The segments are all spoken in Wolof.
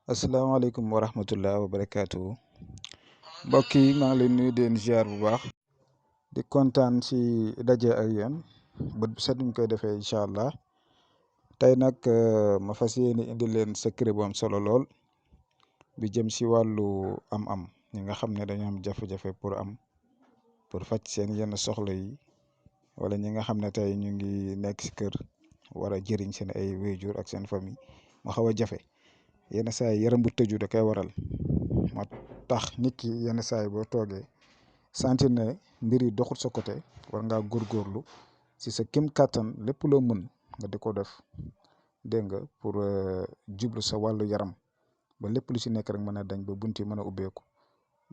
asalaamaaleykum wa rahmatullah wa barakaatu mbokk yi maa ngi leen nuyu di leen ziar bu baax di kontaan ci daje ak yéen bët bu set ñu koy defee incha allah tey nag ma fas yéene indi leen secret bu am solo lool bi jëm ci wàllu am-am ñi nga xam ne dañoo am jafe-jafe pour faj seen yenn soxla yi wala ñi nga xam ne tey ñu ngi nekk ci kër war a jëriñ seen ay wéjur ak seen famille mu xaw a jafe. yenn saa yi yaram bu tëju da koy waral moo tax nit ki yenn saa yi boo toogee sentir ne mbir yi doxul sa côté war ngaa góorgóorlu si sa kim kàttan lépp loo mën nga di ko def dégg nga pour jublu sa wàllu yaram ba lépp lu si nekk rek mën a dañ ba bunt yi mën a ubbeeku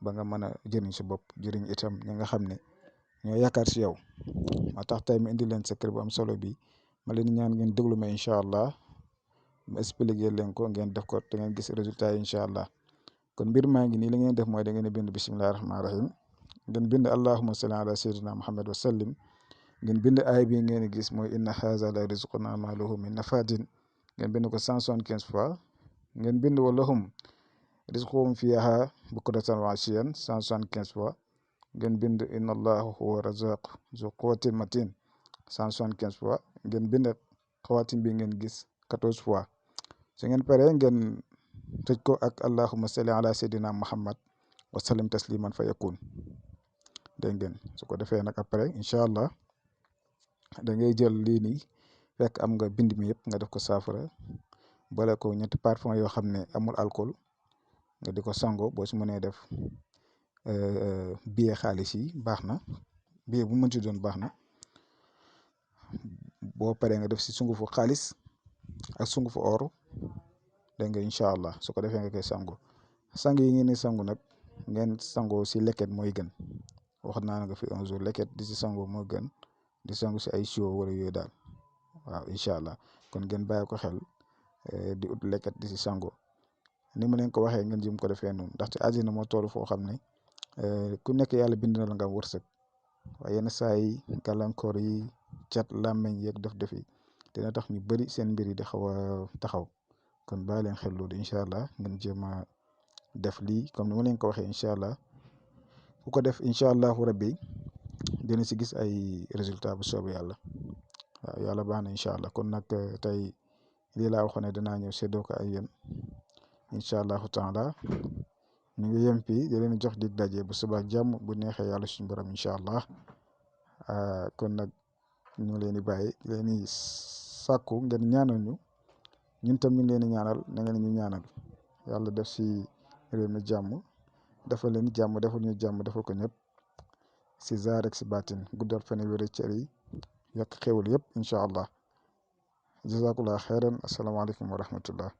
ba nga mën a jëriñ si bopp jëriñ itam ñi nga xam ne ñoo yaakaar si yow. moo tax tey ma indi leen secret bu am solo bi ma leen ñaan ngeen déglu ma incha allah. ma expliqué leen ko ngeen def ko te ngeen gis résultat yi incha allah kon mbir maa ngi nii li ngeen def mooy da ngeen bind bisimilah rahmaani rahim ngeen bind allahumma salli ala sayyidina muhammad wa sallim ngeen bind aay bi ngeen gis mooy inna haza la rizquna ma lahu min nafadin ngeen bind ko 175 fois ngeen bind walahum rizquhum fiha bukratan wa ashiyan 175 fois ngeen bind inna allahu huwa razaq zu quwwatin matin 175 fois ngeen bind xawaatim bi ngeen gis 14 fois su ngeen paree ngeen tëj ko ak allahumma salli ala sayyidina muhammad wa sallim tasliman fa yakun dégg ngeen su ko defee nag après incha allah da ngay jël lii nii fekk am nga bind mi yëpp nga def ko saafara boole ko ñetti parfum yoo xam ne amul alcool nga di ko sango boo si mënee def billet xaalis yi baax na billet bu mën ci doon baax na boo paree nga def si sungufu xaalis ak sungufu or dégg nga incha allah su ko defee nga koy sangu sang yi ngeen di sangu nag ngeen sangoo si leket mooy gën wax naa nga fi un jour leket di si sangu moo gën di sangu si ay siwo wala yooyu daal waaw incha allah kon ngeen bàyyi ko xel di ut leket di si sangu ni ma leen ko waxee ngeen jëm ko defee noonu ndaxte àddina moo toll foo xam ne ku nekk yàlla bind na la nga am wërsëg waaye yenn saa yi gàllankoor yi cat làmmeñ yeeg def yi dina tax ñu bëri seen mbir yi di xaw a taxaw kon bàyyi leen xel loolu incha allah ngeen jéem a def lii comme ni ma leen ko waxee incha allah ku ko def incha allahu rabbi dina si gis ay résultat bu soobee yàlla waaw yàlla baax na incha allah kon nag tey lii laa waxoon ne danaa ñëw séddoo ko ak yéen incha allahu taala ñu ngi yem fii di leen jox dig daje bu subaa jàmm bu neexee yàlla suñu borom incha allah kon nag ñu ngi leen di bàyyi leen di sàkku ngeen ñaanal ñu ñun tam ñu ngi leen di ñaanal na ngeen ñu ñaanal yàlla def si réew mi jàmm defal leen jàmm defal ñu jàmm defal ko ñëpp si zaar ak si baatin guddal fan yi wér cër yi yokk xéwal yëpp incha allah jazakallah xeyran asalaamaaleykum wa rahmatullah